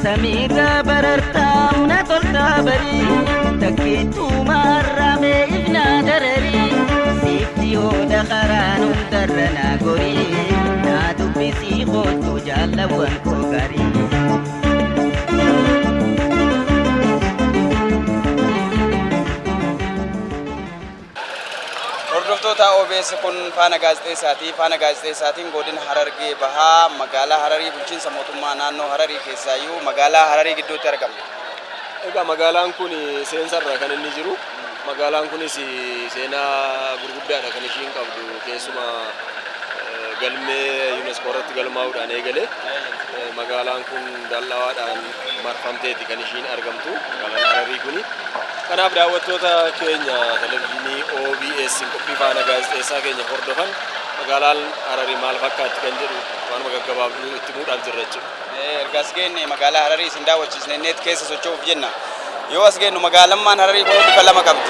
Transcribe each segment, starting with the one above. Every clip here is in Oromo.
Samiirra barartaa na toltaa barii takkeettuu maarraamee ifnaa dararii siifti hooda karaan hundarra naa gorii naa dubbisii kootu jaallawwan koo garii. Hordoftoota OBS, kun Faana Gaazexeessaati. Faana Gaazexeessaatiin godina Harargee Bahaa, magaalaa Hararii, bulchiinsa mootummaa naannoo Hararii keessaayyuu magaalaa Hararii gidduutti argama. Egaa magaalaan kun seensarra kan inni jiru. Magaalaan kunis seenaa gurguddaadha kan ishiin qabdu, keessumaa galmee UNESCO irratti galmaa'uudhaan eegale. Magaalaan kun dallawaadhaan marfamteeti kan ishiin argamtu, magaalaan Hararii kuni. Kanaaf daawwattoota keenya televizyiinii OBS qophii Faana Gaazexeessaa keenya hordofan, magaalaan Hararii maal fakkaatti kan jedhu waanuma gaggabaabduu itti himuudhaaf jirra jechuudha. Erga as geenne magaalaa Hararii isin daawwachiisne neet keessa socho'uuf jenna. Yoo as geennu magaalammaan Hararii kun bifa lama qabdi.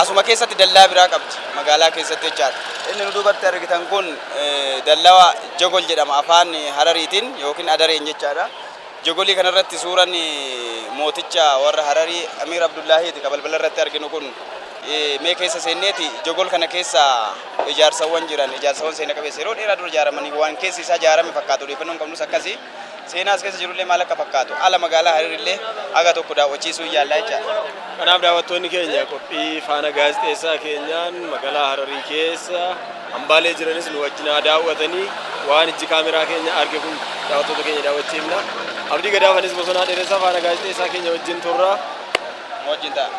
Asuma keessatti dallaa biraa qabdi magaalaa keessatti jechaadha. Inni nu duubatti argitan kun dallawa Jogol jedhama afaan Harariitiin yookiin Adareen jechaadha. Jogolii kanarratti suuraan mooticha warra Hararii Amiir Abdullaahiiti ka balbala irratti arginu kun. Mee keessa seenneeti Jogol kana keessa ijaarsawwan jiran, ijaarsawwan seena qabeessa yeroo dheeraa dura ijaaramanii waan keessi isaa ijaarame fakkaatu, odeeffannoon qabnus akkasii, seenaa as keessa jirullee maal akka fakkaatu, ala magaalaa Hararillee aga tokko daawwachiisuu yaallaa jechaadha. Kanaaf daawwattoonni keenya qophii Faana Gaazexeessaa keenyaan magaalaa Hararii keessa hambaalee jiranis nu wajjin haa daawwatanii, waan ijji kaameraa keenya arge kun daawwattoota keenya daawwachiifna. Abdii Gadaafanis Bosonaa Dheeressaa Faana Gaazexeessaa keenya wajjin turra. Wajjin ta'a.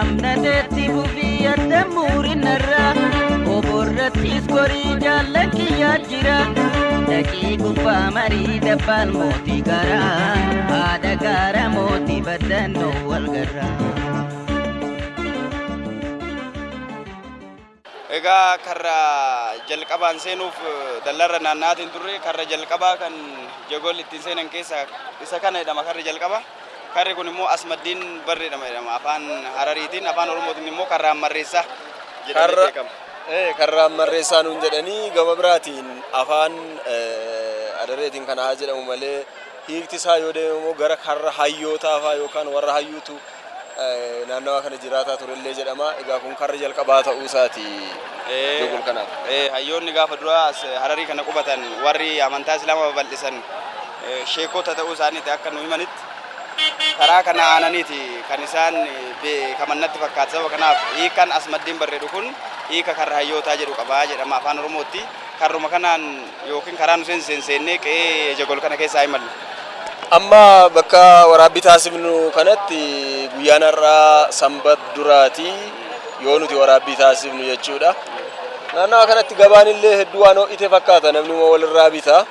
Amnateetti fufii adda muurinarra oborrattis gorii jaallakiyyaa jira. Dhaqii gubbaa marii dabbaan mootii garaa haadha gaara mootii baddannoo wal garraa. Egaa karra jalqabaan seenuuf dallarra naanna'aatiin turre. Karra jalqabaa kan Jogol ittiin seenan keessa isa kana jedhama karri jalqaba. Karri kun immoo Asmaddiin Barri jedhama afaan Harariitiin, afaan Oromootiin immoo karra Ammarreessaa jedhamee beekama. Karra Ammarreessaa nuun jedhanii, gama biraatiin afaan Adareetiin kana haa jedhamu malee hiikti isaa yoo deemu immoo gara karra hayyootaa fa'aa yookaan warra hayyuutu naannawaa kana jiraataa turellee jedhama. Egaa kun karra jalqabaa ta'uu isaati Jogol kanaaf. Hayyoonni gaafa duraa as Hararii kana qubatan, warri amantaa Islaamaa babal'isan, sheekota ta'uu isaaniiti akka nu himanitti, karaa kana aananiiti kan isaan beekaman natti fakkaata. Sababa kanaaf hiikan Asmaddiin barreedu kun hiika karra hayyootaa jedhu qabaa jedhama afaan Oromootti. Karruma kanaan yookiin karaa nu seensiseen seennee qe'ee Jogol kana keessaa imallu. Amma bakka waraabbii taasifnu kanatti guyyaan har'aa Sanbat duraati yoo nuti waraabbii taasifnu jechuudha. Naannawa kanatti gabaan illee hedduu waan ho'ite fakkaata, namni immoo walirraa bita.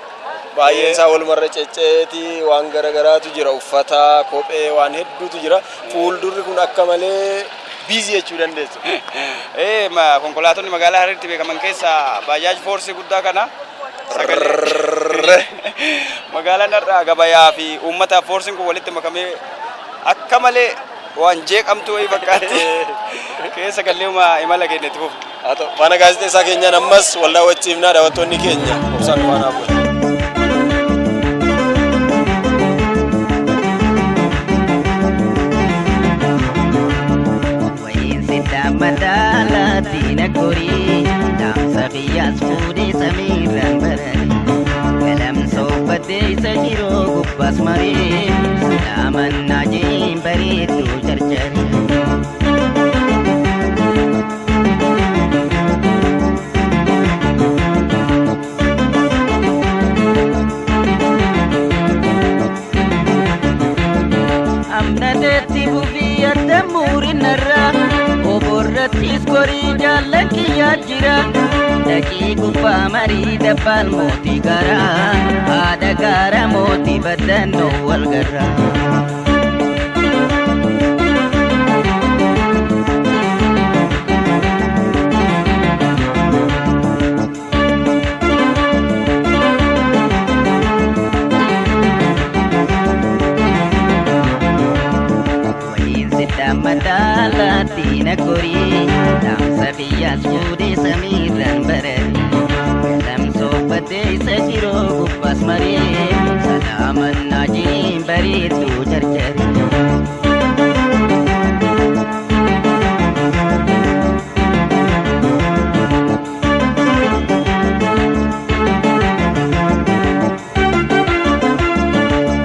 Baay'een isaa walumarra cecceeti, waan garagaraatu jira, uffata, kophee, waan hedduutu jira. Fuuldurri kun akka malee busy jechuu dandeessu. Konkolaatonni magaalaa Hararitti beekaman keessaa baajaaj foorsii guddaa kana sagalee magaalaan har'a gabayaa fi uummataaf foorsiin kun walitti makamee akka malee waan jeeqamtu wayii fakkaatti. Keessa galleema imala keenya itti fufu. Haa ta'u, Faana Gaazexeessaa keenyaan ammas wal daawwachiifnaa, daawwattoonni keenya obsaan faanaa bu'u. gorii dhaamsa biyyaas fuudhee samiirraan barari galamsa uffattee isa jiroo gubbaas marii salaamannaa jeen bareedduu jarjari. Amnateetti fufii adda muurinarra oborrattis gorii jaallakiyyaa jira dhaqii gubbaa marii dabbaal mootii garaa haadha gaara mootii baddannoo wal garraa. Waliin madaalatti na gorii dhaamsa biyyaas fuudhee samiirraan barari galamsa uffattee isa jiroo gubbaas marii salaamannaa jeen bareedduu jarjari.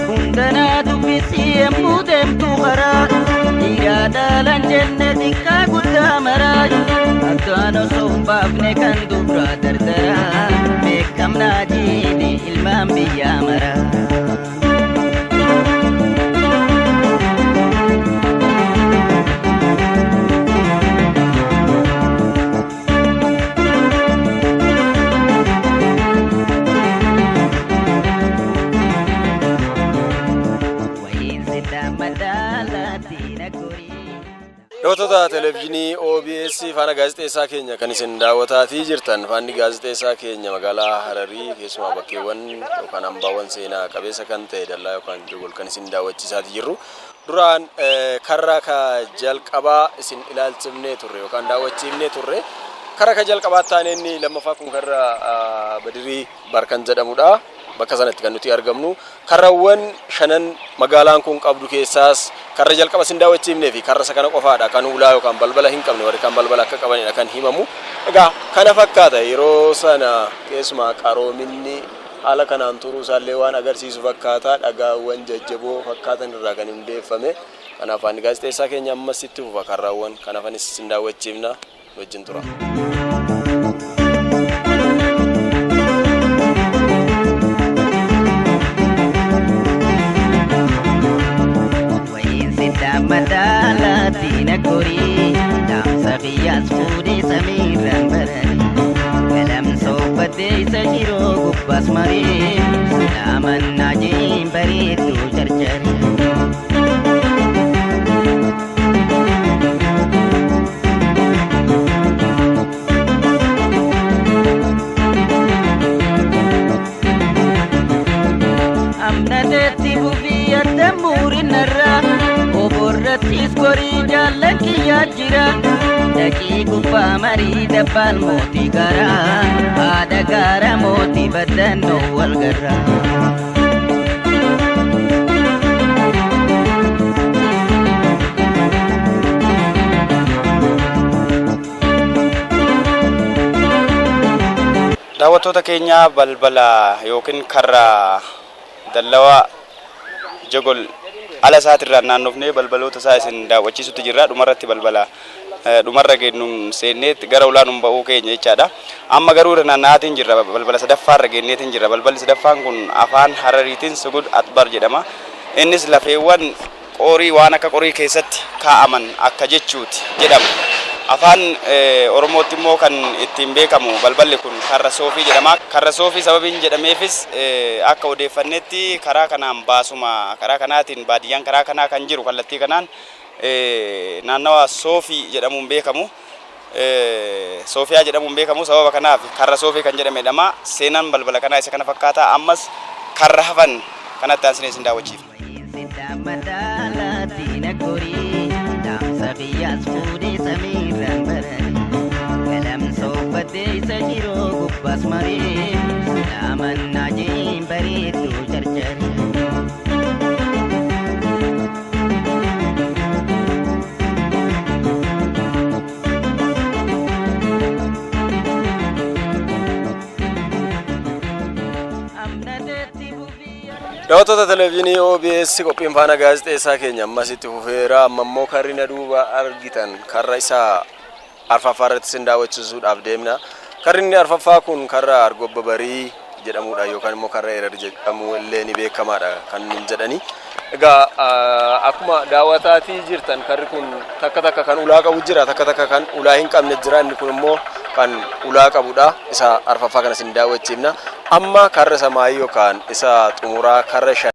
Hundanaa dubbisii yemmuu deemtu karaa dhiiraa dhaalan jenne xiqqaa guddaa maraa addaan osoo hin baafne kan dubraa dardaraa beekamnaa jiini ilmaan biyyaa maraa. Wayiin siddaa madaalatti na gorii. Daawwattoota televezyiinii OBS faana gaazexeessaa keenya kan isin daawwataatii jirtan faanni gaazexeessaa keenya magaalaa Hararii keessumaa bakkeewwan yookaan hambaawwan seenaa qabeessa kan ta'e dallaa yookaan jogol kan isin daawwachiisaatii jirru. Duraan karra ka jalqabaa isin ilaalchifnee turre yookaan daawwachiifnee turre. Karra ka jalqabaa taane inni lammaffaa kun karra Badirii Barkan jedhamudha. Bakka sanatti kan nuti argamnu karrawwan shanan magaalaan kun qabdu keessaas karra jalqaba isin daawwachiifnee fi karra isa kana qofaadha kan ulaa yookaan balbala hin qabne warri kan balbala akka qabanidha kan himamu. Egaa kana fakkaata yeroo sana keessumaa qaroominni haala kanaan turuu isaallee waan agarsiisu fakkaata dhagaawwan jajjaboo fakkaatan irraa kan hundeeffame. Kanaaf ani gaazexeessaa keenya ammas itti fufa karraawwan kanaaf anis isin daawwachiifna wajjin tura. Wayiin siddaa madaalatti na gorii dhaamsa biyyaas fuudhee samiirraan barari galamsa uffattee isa jiroo gubbaas marii salaamannaa jeen bareedduu jarjari. Amnateetti fufii adda muurinarra oborrattis gorii jaallakiyyaa jira dhaqii gubbaa marii dabbaal mootii garaa haadha gaara mootii baddannoo wal garraa. Daawwattoota keenya balbala yookiin karra dallawaa Jogol ala isaatirraa naannofnee balbaloota isaa isin daawwachiisutti jirra. Dhumarratti balbala dhumarra geenyuun seenneet gara ulaanuun ba'uu keenya jechaadha. Amma garuu irra naanna'aatiin jirra. Balbala sadaffaarra geenyeetiin jirra. Balballi sadaffaan kun afaan Harariitiin Sugud Atbar jedhama. Innis lafeewwan qorii waan akka qorii keessatti kaa'aman akka jechuuti jedhama. Afaan Oromootti immoo kan ittiin beekamu balballi kun karra soofii jedhama. Karra soofii sababiin jedhameefis akka odeeffannetti karaa kanaan baasuma karaa kanaatiin baadiyyaan karaa kanaa kan jiru kallattii kanaan naannawa soofii jedhamuun beekamu. Soofiyaa jedhamuun beekamu sababa kanaaf karra soofii kan jedhamedha. Seenaan balbala kanaa isa kana fakkaata. Ammas karra hafan kanatti aansinee isin daawwachiifna. Wayiin siddaa madaalatti na gorii dhaamsa biyyaas fuudhee samiirraan barari galamsa uffattee isa jiroo gubbaas marii salaamannaa jeen bareedduu jarjari. Itti fufii. Daawwattoota televezyiinii OBS, qophiin faana gaazexeessaa keenya ammas itti fufeera. Amma immoo karri na duuba argitan karra isaa arfaffaa irratti isin daawwachiisuudhaaf deemna. Karri inni arfaffaa kun karra Argobba Barii jedhamudha yookaan immoo karra Erer jedhamu illee ni beekamaadha kan hin jedhani. Egaa akkuma daawwataatii jirtan karri kun takka takka kan ulaa qabu jira, takka takka kan ulaa hin qabne jira. Inni kun immoo kan ulaa qabudha. Isa arfaffaa kana isin daawwachiifna. Amma karra samaayii yookaan isa xumuraa karra shan